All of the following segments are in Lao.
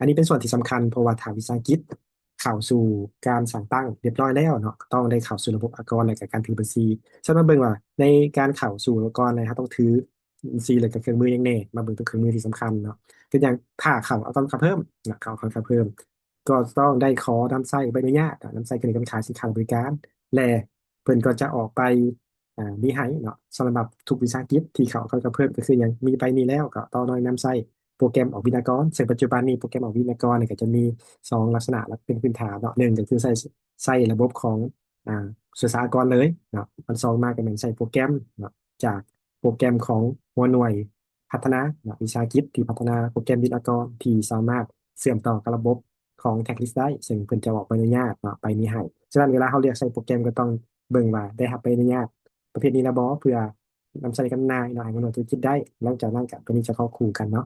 ອັນນີ້ເປັນສ່ວນທີ່ສຳຄັນ ເພາະວ່າຖ້າວິສາຫະກິດເຂົ້າສູ່ການສ້າງຕັ້ງຮຽບຮ້ອຍແລ້ວເນາະ ກໍຕ້ອງໄດ້ເຂົ້າສູ່ລະບົບອາກອນ ແລະກະການຖືບັນຊີ. ສະນັ້ນເບິ່ງວ່າໃນການເຂົ້າສູ່ອາກອນ ເຮົາຕ້ອງຖືບັນຊີ ແລະກະເຄື່ອງມືຫຍັງແດ່ ມາເບິ່ງຕົວເຄື່ອງມືທີ່ສຳຄັນເນາະ. ຄືຢ່າງຖ້າເຂົ້າອາກອນຄ່າເພີ່ມເນາະ ເຂົ້າອາກອນຄ່າເພີ່ມ ກໍຕ້ອງໄດ້ຂໍນຳໃຊ້ໃບອະນຸຍາດເນາະ ນຳໃຊ້ເຄື່ອງໃນການຂາຍສິນຄ້າ ແລະບໍລິການ ແລະເພິ່ນກໍຈະອອກໃບ ອາ ນີ້ໃຫ້ເນາະ. ສຳລັບທຸກວິສາຫະກິດທີ່ເຂົ້າອາກອນຄ່າເພີ່ມ ກໍຄືຫຍັງ ມີໃບນີ້ແລ້ວ ກໍຕ້ອງໄດ້ນຳໃຊ້ໂປຣແກຣມອອກບິນອາກອນ ເຊິ່ງປັດຈຸບັນນີ້ໂປຣແກຣມອອກບິນອາກອນນີ້ກໍຈະມີສອງລັກສະນະຫຼັກເປັນພື້ນຖານເນາະ. ໜຶ່ງກໍຄືໃຊ້ ໃຊ້ລະບົບຂອງ ອາ ສ່ວຍສາອາກອນເລີຍເນາະ. ອັນສອງມາກໍແມ່ນໃຊ້ໂປຣແກຣມເນາະ ຈາກໂປຣແກຣມຂອງຫົວໜ່ວຍພັດທະນາເນາະ ວິສາຫະກິດທີ່ພັດທະນາໂປຣແກຣມບິນອາກອນ ທີ່ສາມາດເຊື່ອມຕໍ່ກັບລະບົບຂອງ Tax List ໄດ້ ເຊິ່ງເພິ່ນຈະອອກໃບອະນຸຍາດເນາະ ໃບນີ້ໃຫ້. ສະນັ້ນເວລາເຮົາເລືອກໃຊ້ໂປຣແກຣມ ກໍຕ້ອງເບິ່ງວ່າໄດ້ຮັບໃບອະນຸຍາດປະເພດນີ້ແລ້ວບໍ່ ເພື່ອນຳໃຊ້ຈຳໜ່າຍເນາະ ໃຫ້ຫົວໜ່ວຍທຸລະກິດໄດ້. ຫຼັງຈາກນັ້ນກໍຕົວນີ້ຈະເຂົ້າຄູ່ກັນເນາະ.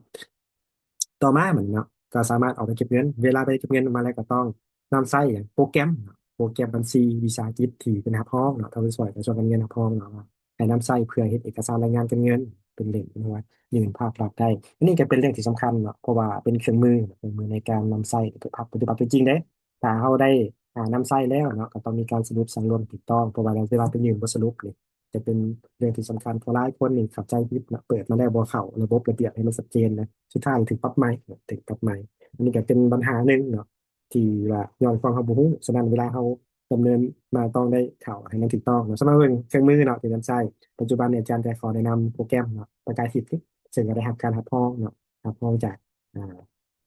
ຕໍ່ມາບັດນີ້ເນາະ ກໍສາມາດອອກໃບເກັບເງິນ. ເວລາໃບເກັບເງິນອອກມາແລ້ວ ກໍຕ້ອງນຳໃຊ້ໂປຣແກຣມເນາະ ໂປຣແກຣມບັນຊີວິສາຫະກິດທີ່ເພິ່ນຮັບຮອງເນາະ ທະບາງສ່ວນກະຊວງການເງິນຮັບຮອງເນາະ ໃຫ້ນຳໃຊ້ເພື່ອເຮັດເອກະສານລາຍງານການເງິນ ເປັນເຫຼັ້ມ ຫຼືວ່າຍື່ນພາກລັດໄດ້. ອັນນີ້ກໍເປັນເລື່ອງທີ່ສຳຄັນເນາະ ເພາະວ່າເປັນເຄື່ອງມື ເຄື່ອງມືໃນການນຳໃຊ້ປະຕິບັດ ປະຕິບັດຕົວຈິງເດ້. ຖ້າເຮົາໄດ້ ອາ ນຳໃຊ້ແລ້ວເນາະ ກໍຕ້ອງມີການສະຫຼຸບສັງລວມຖືກຕ້ອງ ເພາະວ່າເວລາໄປຍື່ນບໍ່ສະຫຼຸບນີ້ ຈະເປັນເລື່ອງທີ່ສຳຄັນ ເພາະຫຼາຍຄົນນີ້ເຂົ້າໃຈຜິດເນາະ ເປີດມາແລ້ວບໍ່ເຂົ້າລະບົບລະບຽບໃຫ້ມັນຊັດເຈນນະ ສຸດທ້າຍຖືກປັບໃໝ ຖືກປັບໃໝ. ອັນນີ້ກໍເປັນບັນຫາໜຶ່ງເນາະ ທີ່ວ່າຍ້ອນຄວາມເຮົາບໍ່ຮູ້. ສະນັ້ນເວລາເຮົາດຳເນີນມາຕ້ອງໄດ້ເຂົ້າໃຫ້ມັນຖືກຕ້ອງເນາະ. ສຳລັບເລື່ອງເຄື່ອງມືເນາະ ທີ່ນຳໃຊ້ ປັດຈຸບັນນີ້ອາຈານຈະຂໍແນະນຳໂປຣແກຣມເນາະ ປະກາຍສິດ ເຊິ່ງກໍໄດ້ຮັບການຮັບຮອງເນາະ ຮັບຮອງຈາກ ອາ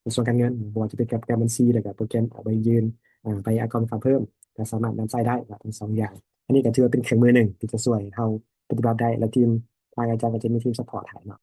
ກະຊວງການເງິນ ບໍ່ວ່າຈະເປັນໂປຣແກຣມບັນຊີ ແລ້ວກໍໂປຣແກຣມອອກໃບຍື່ນ ອາ ໃບອາກອນຄ່າເພີ່ມ ກໍສາມາດນຳໃຊ້ໄດ້ເນາະ ທັງສອງຢ່າງ. ອັນນີ້ກໍຖືວ່າເປັນເຄື່ອງມືໜຶ່ງທີ່ຈະຊ່ວຍເຮົາປະຕິບັດໄດ້ ແລະທີມ ທາງອາຈານກໍຈະມີທີມ support ໃຫ້ເນາະ.